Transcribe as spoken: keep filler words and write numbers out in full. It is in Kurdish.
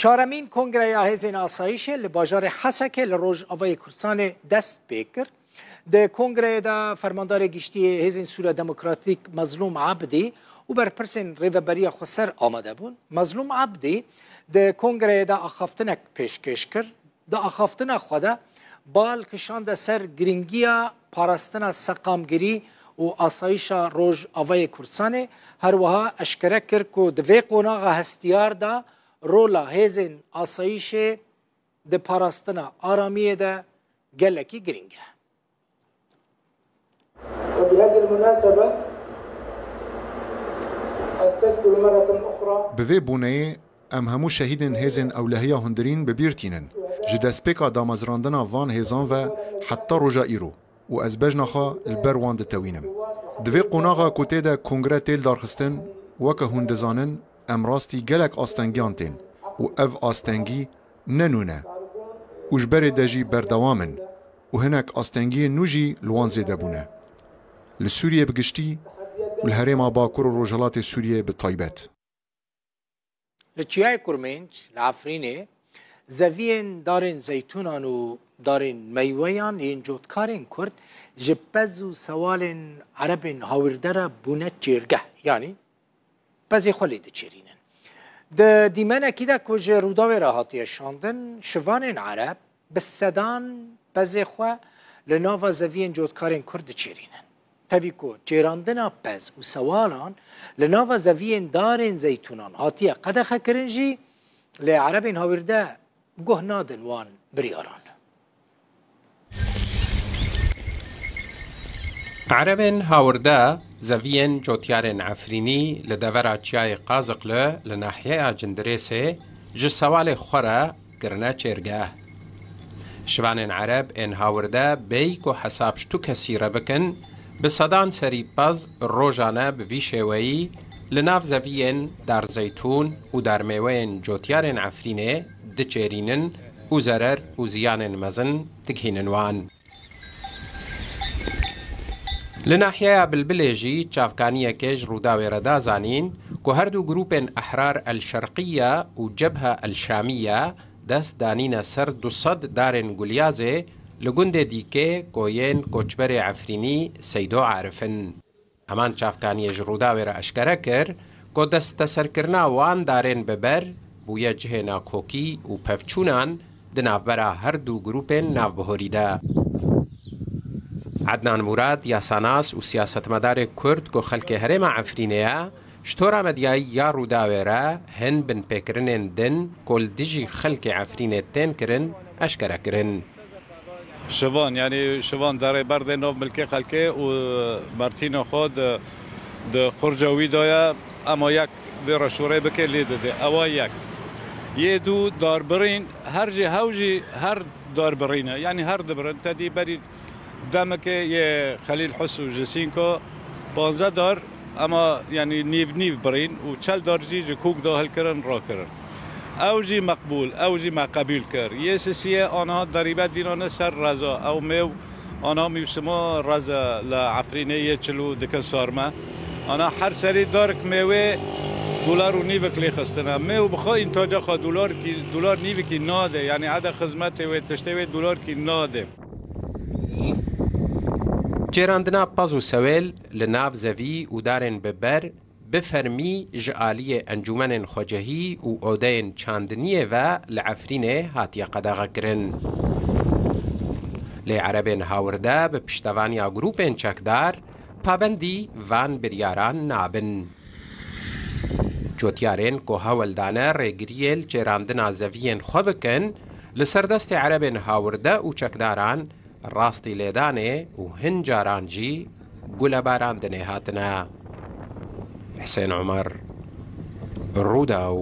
Çaremîn Kongreya Hêzên Asayîşê li bajarê Hesekê li Rojavayê Kurdistanê dest pê kir. Di kongreyê de Fermandarê Giştî yê Hêzên Sûriya Demokratîk Mezlûm Ebdî û berpirsên Rêveberiya Xweser amade bûn. Mezlûm Ebdî di kongreyê de axaftinek pêşkêş kir. Di axaftina xwe de bal kişande ser girîngiya parastina seqamgirî û asayîşa Rojavayê Kurdistanê. Her wiha eşkere kir ku di vê qonaxa hestiyar de rola hêzên asayîşê di parastina aramiyê de gelekî girîng e. وبهذه المناسبة أستذكر مرة أخرى. Bi vê boneyê em hemû şehîdên hêzên ewlehiya hundirîn bi bîr tînin. Ji destpêka damezrandina van hêzan ve heta roja îro û ez bejna xwe li ber wan ditewînim. Di vê qonaxa ku tê de kongre tê lidarxistin, weke hûn dizanin, em rastî gelek astengiyan tên û ev astengî ne nû ne û ji berê de jî berdewam in û hinek astengiyên nû jî li wan zêde bûne. Li Sûriyê bi giştî û li herêma Bakur û Rojhilatê Sûriyê bi taybet. Li Çiyayê Kurmênc, li Efrînê, zeviyên darên zeytûnan û darên meyweyan yên cotkarên Kurd ji pez û sewalên Erebên hawîrde re bûne çêrgeh, yanî pezê xwe lê diçêrînin. Di dîmenekî de ku ji Rûdawê re hatiye şandin, şivanên Ereb bi sedan pezê xwe li nava zeviyên cotkarên Kurd diçêrînin. Tevî ku çêrandina pez û sewalan li nava zeviyên darên zeytûnan hatiye qedexekirin jî, lê Erebên hawîrde guh nadin wan biryaran. Erebên hawirde zeviyên cotyarên Efrînî li devera çiyayê Qaziqli li nahyeya Cindirêsê ji sewalê xwe re kirine çêrgeh. Şivanên Ereb ên hawirde bêyî ku hesab ji tu kesî re bikin, bi sedan serî pez rojane bi vî şêweyî li nav zeviyên darzeytûn û darmêweyên cotyarên Efrînê diçêrînin û zerer û ziyanên mezin digihînin wan. Li nahiyeya Bilbilê jî çavkaniyekê ji Rûdawê re da zanîn ku her du grûpên Ehrar El Şerqiye û Cebha El Şamiye dest danîne ser du sed darên gulyazê li gundê Dîkê ku yên koçberê Efrînî Seydo Arif in. Heman çavkaniyê ji Rûdawê re eşkere kir ku desteserkirina wan darên bi ber bûye cihê nakokî û pevçûnan di navbera her du grûpên navbihorî de. Ednan Murad, yasanas û siyasetmedarê Kurd ku xelkê herêma Efrînê ye, ji tora medyayî ya Rûdawê re hin binpêkirinên din ku li dijî xelkê Efrînê tên kirin, eşkere kirin. Şivan, yanî şivan derê berdê nav milkê xelkê û mertîna xwe di, di qurca wî de ye, ema yek vê re şûrê bike lê dide. Ewa yek. Yê dû darbirîn, her jî hew jî her darbirîn e. Yanî her dibirin. Te dî berî demekê yê Xelîl Hus û ji Sînko panzdeh dar, ema yanî nîv nîv birîn û çel dar jî ji kûk de hilkirin rakirin. Ew jî meqbûl, ew jî me qebûl kir. Yê sisiyê aniha derîbe dînane ser reza. Ew mêw aniha mîwsima reza li Efrînê yê çil û dikin sarme. Ana her serî darek mêwê dolar û nîvik lê xistine. Mêw bi xwe întaca xwe dolarkî, dolar nîvikî nade. Yanî ede xizmetê wê, tiştê wê dolarkî nade. Çêrandina pez û sewêl li nav zevî û darên bi ber bi fermî ji aliyê encûmenên xwecihî û odeyên çandiniyê ve li Efrînê hatiye qedexekirin. Lê Erebên hawirde bi piştevaniya grûpên çekdar pabendî van biryaran nabin. Cotyarên ku hewl dane rêgiriyê li çêrandina zeviyên xwe bikin, li ser destê Erebên hawirde û çekdaran rastî lêdanê û hin caran jî gulebarandinê hatine. Husên Omer, Rûdaw.